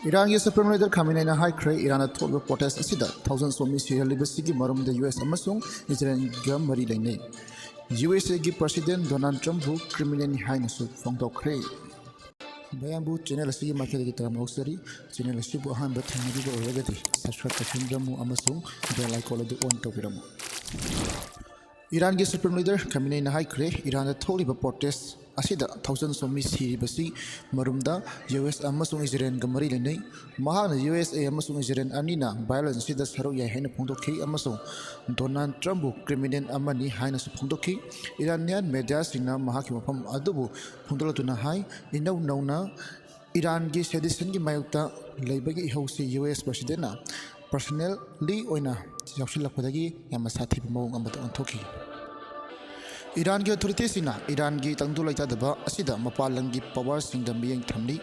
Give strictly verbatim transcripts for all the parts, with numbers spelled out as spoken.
ꯏꯔꯥꯟꯒꯤ supreme leader ꯈꯥꯃꯤꯅꯩꯅ ꯍꯥꯏꯈ꯭ꯔꯦ, ꯏꯔꯥꯟꯗ ꯊꯣꯛꯂꯤꯕ protest ꯑꯁꯤꯗ ꯊꯥꯎꯖꯟꯁ ꯁꯣꯝꯃꯤ ꯁꯤꯔꯜꯂꯤꯕꯁꯤꯒꯤ ꯃꯔꯨꯝꯗ ꯌꯨ ꯑꯦꯁ ꯑꯃꯁꯨꯡ ꯏꯖꯔꯦꯜꯒ ꯃꯔꯤ ꯂꯩꯅꯩ꯫ ꯌꯨ ꯑꯦꯁ ꯑꯦꯒꯤ ꯄ꯭ꯔꯁꯤꯗꯦꯟ ꯗꯣꯅꯥꯜꯗ ꯇ꯭ꯔꯝꯞꯕꯨ ꯀ꯭ꯔꯤꯃꯤꯅꯦꯜꯅꯤ ꯍꯥꯏꯅꯁꯨ ꯐꯣꯡꯗꯣꯛꯈ꯭ꯔꯦ꯫ ꯃꯌꯥꯝꯕꯨ ꯆꯦꯅꯦꯜ ꯑꯁꯤꯒꯤ ꯃꯥꯏꯀꯩꯗꯒꯤ ꯇꯔꯥꯝꯅ ꯑꯣꯛꯆꯔꯤ꯫ ꯆꯦꯅꯦꯜ ꯑꯁꯤꯕꯨ ꯑꯍꯥꯟꯕ ꯊꯦꯡꯅꯕꯤꯕ ꯑꯣꯏꯔꯒꯗꯤ ꯁꯕꯁꯀ꯭ꯔꯥꯏꯕ ꯇꯧꯁꯤꯟꯕꯤꯔꯝꯃꯨ ꯑꯃꯁꯨꯡ ꯕꯦꯜ ꯑꯥꯏꯀꯣꯟ ꯑꯗꯨ ꯑꯣꯟ ꯇꯧꯕꯤꯔꯝꯃꯨ꯫ ꯏꯔꯥꯟꯒꯤ ꯁꯨꯄ꯭ꯔꯤꯝ ꯂꯤꯗꯔ ꯈꯥꯃꯤꯅꯩꯅ ꯍꯥꯏꯈ꯭ꯔꯦ, ꯏꯔꯥꯟꯗ ꯊꯣꯛꯂꯤꯕ ꯄ꯭ꯔꯣꯇꯦꯁ ꯑꯁꯤꯗ ꯊꯥꯎꯖꯟ ꯁꯣꯝꯃꯤ ꯁꯤꯔꯤꯕꯁꯤ ꯃꯔꯨꯝꯗ ꯌꯨ ꯑꯦꯁ ꯑꯃꯁꯨꯡ ꯏꯖꯔꯦꯜꯒ ꯃꯔꯤ ꯂꯩꯅꯩ꯫ ꯃꯍꯥꯛꯅ ꯌꯨ ꯑꯦꯁ ꯑꯦ ꯑꯃꯁꯨꯡ ꯏꯖꯔꯦꯜ ꯑꯅꯤꯅ ꯚꯥꯏꯑꯣꯂꯦꯟꯁ ꯑꯁꯤꯗ ꯁꯔꯨꯛ ꯌꯥꯏ ꯍꯥꯏꯅ ꯐꯣꯡꯗꯣꯛꯈꯤ ꯑꯃꯁꯨꯡ ꯗꯣꯅꯥꯜꯗ ꯇ꯭ꯔꯝꯞꯕꯨ ꯀ꯭ꯔꯤꯃꯤꯅꯦꯜ ꯑꯃꯅꯤ ꯍꯥꯏꯅꯁꯨ ꯐꯣꯡꯗꯣꯛꯈꯤ꯫ ꯏꯔꯥꯅꯤꯌꯥꯟ ꯃꯦꯗꯤꯌꯥꯁꯤꯡꯅ ꯃꯍꯥꯛꯀꯤ ꯋꯥꯐꯝ ꯑꯗꯨꯕꯨ ꯐꯣꯡꯗꯣꯛꯂꯗꯨꯅ ꯍꯥꯏ, ꯏꯅꯧ ꯅꯧꯅ ꯏꯔꯥꯟꯒꯤ ꯁꯦꯗꯤꯁꯟꯒꯤ ꯃꯥꯌꯣꯛꯇ ꯂꯩꯕꯒꯤ ꯏꯍꯧꯁꯤ ꯌꯨ ꯑꯦꯁ ꯄ꯭ꯔꯁꯤꯗꯦꯟꯅ ꯄꯔꯁꯅꯦꯜꯂꯤ ꯑꯣꯏꯅ ꯌꯥꯎꯁꯤꯜꯂꯛꯄꯗꯒꯤ ꯌꯥꯝꯅ ꯁꯥꯊꯤꯕ ꯃꯑꯣꯡ ꯑꯃꯗ ꯑꯣꯟꯊꯣꯛꯈꯤ꯫ ꯏꯔꯥꯟꯒꯤ ꯑꯣꯊꯣꯔꯤꯇꯤꯁꯤꯡꯅ ꯏꯔꯥꯟꯒꯤ ꯇꯪꯗꯨ ꯂꯩꯇꯥꯗꯕ ꯑꯁꯤꯗ ꯃꯄꯥꯟ ꯂꯝꯒꯤ ꯄꯥꯋꯔꯁꯤꯡꯗ ꯃꯤꯠꯌꯦꯡ ꯊꯝꯂꯤ꯫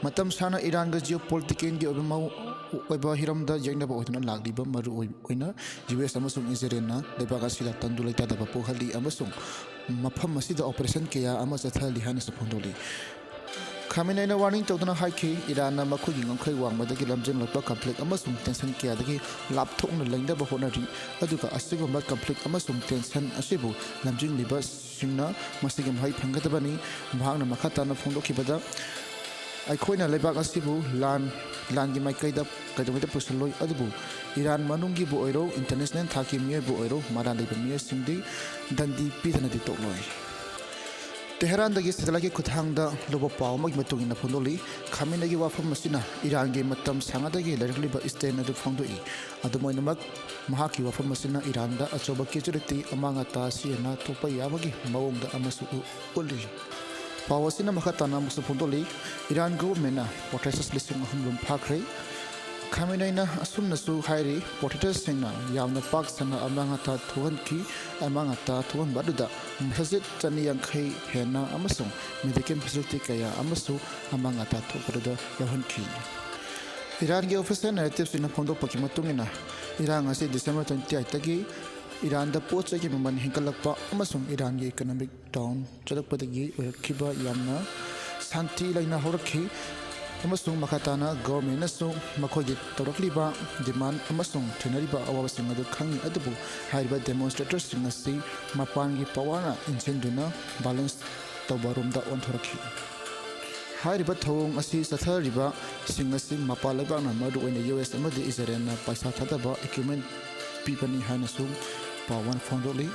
ꯃꯇꯝ ꯁꯥꯡꯅ ꯏꯔꯥꯟꯒ ꯖꯤꯑꯣꯄꯣꯂꯤꯇꯤꯀꯦꯜꯒꯤ ꯑꯣꯏꯕ ꯃꯑꯣ-, ꯑꯣꯏꯕ ꯍꯤꯔꯝꯗ ꯌꯦꯛꯅꯕ ꯑꯣꯏꯗꯨꯅ ꯂꯥꯛꯂꯤꯕ, ꯃꯔꯨ ꯑꯣꯏꯅ ꯌꯨ ꯑꯦꯁ ꯑꯃꯁꯨꯡ ꯏꯖꯔꯦꯜꯅ ꯂꯩꯕꯥꯛ ꯑꯁꯤꯗ ꯇꯪꯗꯨ ꯂꯩꯇꯥꯗꯕ ꯄꯣꯛꯍꯜꯂꯤ ꯑꯃꯁꯨꯡ ꯃꯐꯝ ꯑꯁꯤꯗ ꯑꯣꯄꯔꯦꯁꯟ ꯀꯌꯥ ꯑꯃ ꯆꯠꯊꯍꯜꯂꯤ ꯍꯥꯏꯅꯁꯨ ꯐꯣꯡꯗꯣꯛꯂꯤ꯫ ꯈꯥꯃꯤꯅꯩꯅ ꯋꯥꯔꯅꯤꯡ ꯇꯧꯗꯨꯅ ꯍꯥꯏꯈꯤ, ꯏꯔꯥꯟꯅ ꯃꯈꯣꯏꯒꯤ ꯉꯝꯈꯩ ꯋꯥꯡꯃꯗꯒꯤ ꯂꯝꯖꯤꯡꯂꯛꯄ ꯀꯟꯐ꯭ꯂꯤꯛ ꯑꯃꯁꯨꯡ ꯇꯦꯟꯁꯟ ꯀꯌꯥꯗꯒꯤ ꯂꯥꯞꯊꯣꯛꯅ ꯂꯩꯅꯕ ꯍꯣꯠꯅꯔꯤ, ꯑꯗꯨꯒ ꯑꯁꯤꯒꯨꯝꯕ ꯀꯟꯐ꯭ꯂꯤꯛ ꯑꯃꯁꯨꯡ ꯇꯦꯟꯁꯟ ꯑꯁꯤꯕꯨ ꯂꯝꯖꯤꯡꯂꯤꯕꯁꯤꯡꯅ ꯃꯁꯤꯒꯤ ꯃꯍꯩ ꯐꯪꯒꯗꯕꯅꯤ꯫ ꯃꯍꯥꯛꯅ ꯃꯈꯥ ꯇꯥꯅ ꯐꯣꯡꯗꯣꯛꯈꯤꯕꯗ, ꯑꯩꯈꯣꯏꯅ ꯂꯩꯕꯥꯛ ꯑꯁꯤꯕꯨ ꯂꯥꯟ, ꯂꯥꯟꯒꯤ ꯃꯥꯏꯀꯩꯗ ꯀꯩꯗꯧꯉꯩꯗ ꯄꯨꯁꯤꯜꯂꯣꯏ, ꯑꯗꯨꯕꯨ ꯏꯔꯥꯟ ꯃꯅꯨꯡꯒꯤꯕꯨ ꯑꯣꯏꯔꯣ, ꯏꯟꯇꯔꯅꯦꯁꯅꯦꯜ ꯊꯥꯛꯀꯤ ꯃꯤꯑꯣꯏꯕꯨ ꯑꯣꯏꯔꯣ, ꯃꯔꯥꯜ ꯂꯩꯕ ꯃꯤꯑꯣꯏꯁꯤꯡꯗꯤ ꯗꯟꯗꯤ ꯄꯤꯗꯅꯗꯤ ꯇꯣꯛꯂꯣꯏ꯫ ꯇꯦꯍꯔꯥꯟꯗꯒꯤ ꯁꯦꯇꯦꯂꯥꯏꯠꯀꯤ ꯈꯨꯠꯊꯥꯡꯗ ꯂꯧꯕ ꯄꯥꯎ ꯑꯃꯒꯤ ꯃꯇꯨꯡ ꯏꯟꯅ ꯐꯣꯡꯗꯣꯛꯂꯤ, ꯈꯥꯃꯤꯅꯩꯒꯤ ꯋꯥꯐꯝ ꯑꯁꯤꯅ ꯏꯔꯥꯟꯒꯤ ꯃꯇꯝ ꯁꯥꯡꯉꯗꯒꯤ ꯂꯩꯔꯛꯂꯤꯕ ꯁ꯭ꯇꯦꯟ ꯑꯗꯨ ꯐꯣꯡꯗꯣꯛꯏ꯫ ꯑꯗꯨꯝ ꯑꯣꯏꯅꯃꯛ, ꯃꯍꯥꯛꯀꯤ ꯋꯥꯐꯝ ꯑꯁꯤꯅ ꯏꯔꯥꯟꯗ ꯑꯆꯧꯕ ꯀꯦꯖꯨꯋꯦꯂꯤꯇꯤ, ꯑꯃꯥꯡ ꯑꯇꯥ ꯁꯤꯖꯤꯟꯅ ꯊꯣꯛꯄ ꯌꯥꯕꯒꯤ ꯃꯑꯣꯡꯗ ꯑꯃꯁꯨ ꯎ-, ꯎꯠꯂꯤ꯫ ꯄꯥꯎ ꯑꯁꯤꯅ ꯃꯈꯥ ꯇꯥꯅ ꯑꯃꯁꯨ ꯐꯣꯡꯗꯣꯛꯂꯤ, ꯏꯔꯥꯟ ꯒꯣꯚꯔꯟꯃꯦꯟꯠꯅ ꯄ꯭ꯔꯣꯇꯦꯁꯇꯔꯁ ꯂꯤꯁꯤꯡ ꯑꯍꯨꯝ ꯔꯣꯝ ꯐꯥꯈ꯭ꯔꯦ꯫ ꯈꯥꯃꯤꯅꯩꯅ ꯑꯁꯨꯝꯅꯁꯨ ꯍꯥꯏꯔꯤ, ꯄ꯭ꯔꯣꯇꯦꯁꯇꯔꯁꯤꯡꯅ ꯌꯥꯝꯅ ꯄꯥꯛ ꯁꯟꯅ ꯑꯃꯥꯡ ꯑꯇꯥ ꯊꯣꯛꯍꯟꯈꯤ꯫ ꯑꯃꯥꯡ ꯑꯇꯥ ꯊꯣꯛꯍꯟꯕ ꯑꯗꯨꯗ ꯃꯁꯖꯤꯗ ꯆꯅꯤ ꯌꯥꯡꯈꯩ ꯍꯦꯟꯅ ꯑꯃꯁꯨꯡ ꯃꯦꯗꯤꯀꯦꯜ ꯐꯦꯁꯤꯂꯤꯇꯤ ꯀꯌꯥ ꯑꯃꯁꯨ ꯑꯃꯥꯡ ꯑꯇꯥ ꯊꯣꯛꯄꯗꯨꯗ ꯌꯥꯎꯍꯟꯈꯤ꯫ ꯏꯔꯥꯟꯒꯤ ꯑꯣꯐꯤꯁꯤꯌꯦꯜ ꯅꯦꯔꯦꯇꯤꯚꯁꯤꯡꯅ ꯐꯣꯡꯗꯣꯛꯄꯒꯤ ꯃꯇꯨꯡ ꯏꯟꯅ, ꯏꯔꯥꯡ ꯑꯁꯤ ꯗꯤꯁꯦꯝꯕꯔ ꯇ꯭ꯋꯦꯟꯇꯤ ꯑꯩꯠꯇꯒꯤ ꯏꯔꯥꯟꯗ ꯄꯣꯠ ꯆꯩꯒꯤ ꯃꯃꯜ ꯍꯦꯟꯒꯠꯂꯛꯄ ꯑꯃꯁꯨꯡ ꯏꯔꯥꯟꯒꯤ ꯏꯀꯣꯅꯣꯃꯤꯛ ꯗꯥꯎꯟ ꯆꯠꯂꯛꯄꯗꯒꯤ ꯑꯣꯏꯔꯛꯈꯤꯕ ꯌꯥꯝꯅ ꯁꯥꯟꯇꯤ ꯂꯩꯅ ꯍꯧꯔꯛꯈꯤ꯫ ꯑꯃꯁꯨꯡ ꯃꯈꯥ ꯇꯥꯅ ꯒꯣꯔꯃꯦꯟꯅꯁꯨ ꯃꯈꯣꯏꯒꯤ ꯇꯧꯔꯛꯂꯤꯕ ꯗꯤꯃꯥꯟ ꯑꯃꯁꯨꯡ ꯊꯦꯡꯅꯔꯤꯕ ꯑꯋꯥꯕꯁꯤꯡ ꯑꯗꯨ ꯈꯪꯏ, ꯑꯗꯨꯕꯨ ꯍꯥꯏꯔꯤꯕ ꯗꯦꯃꯣꯟꯁꯇ꯭ꯔꯦꯇꯔꯁꯤꯡ ꯑꯁꯤ ꯃꯄꯥꯟꯒꯤ ꯄꯋꯥꯔꯅ ꯏꯟꯁꯤꯟꯗꯨꯅ ꯚꯥꯏꯂꯦꯟꯁ ꯇꯧꯕꯔꯣꯝꯗ ꯑꯣꯟꯊꯣꯔꯛꯈꯤ꯫ ꯍꯥꯏꯔꯤꯕ ꯊꯧꯑꯣꯡ ꯑꯁꯤ ꯆꯠꯊꯔꯤꯕꯁꯤꯡ ꯑꯁꯤ ꯃꯄꯥꯟ ꯂꯩꯕꯥꯛꯅ, ꯃꯔꯨꯑꯣꯏꯅ ꯌꯨ ꯑꯦꯁ ꯑꯃꯗꯤ ꯏꯖꯔꯦꯜꯅ, ꯄꯩꯁꯥ ꯊꯥꯗꯕ ꯏꯀ꯭ꯋꯤꯞꯃꯦꯟ ꯄꯤꯕꯅꯤ ꯍꯥꯏꯅꯁꯨ ꯄꯥꯎ ꯑꯃ ꯐꯣꯡꯗꯣꯛꯂꯤ꯫